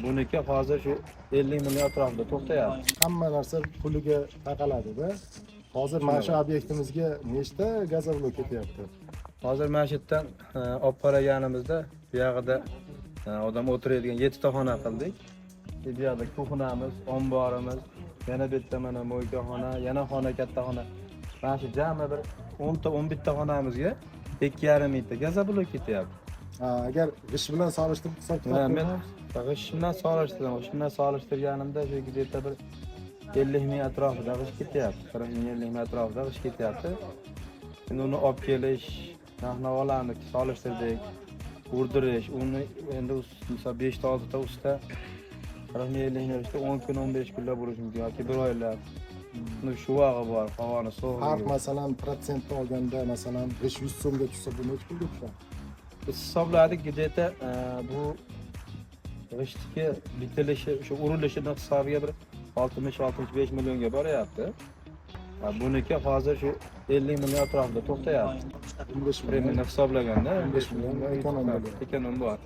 Buniki hozir shu 50 million atrofida to'xtayapti. Hamma narsa puliga taqaladida. Hozir mana shu obyektimizga nechta gazoblok ketyapti? Hozir mana shu yerdan olib qaraganimizda, bu yog'ida odam o'tiradigan yettita xona qildik. Bu yoqda кухня miz, omborimiz, yana bu yerda mana мойка xona, yana xona, katta xona. Mana shu jami bir 10 ta, 11 ta xonamizga 2,5 mingta gazoblok ketyapti. Ha, agar g'isht bilan solishtirib hisob kitob Ha, men qilamiz. g'isht bilan solishtirdim. G'isht bilan solishtirganimda shu где-то bir 50 ming atrofida g'isht ketyapti. 40 ming, 50 ming atrofida g'isht ketyapti. Endi uni olib kelish, narx navolarni solishtirdik, urdirish, uni endi misol beshta, oltita usta 40 ming, 50 ming usta 10 kun, 15 kunlab bo'lishi mumkin yoki bir oylab. Uni shuvog'i bor, havoni Farq sovuqligi. Masalan, protsentda olganda, masalan, g'isht 100 so'mga tushsa, bu necha pulga tushadi? Biz hisobladik, где-то bu g'ishtniki bitilishi, shu urilishini hisobiga bir 60-65 millionga boryapti. Buniki hozir shu 50 million atrofida to'xtayapti. 15 million. Примерно hisoblaganda 15 million эконом bo'ladi. Эконом bor.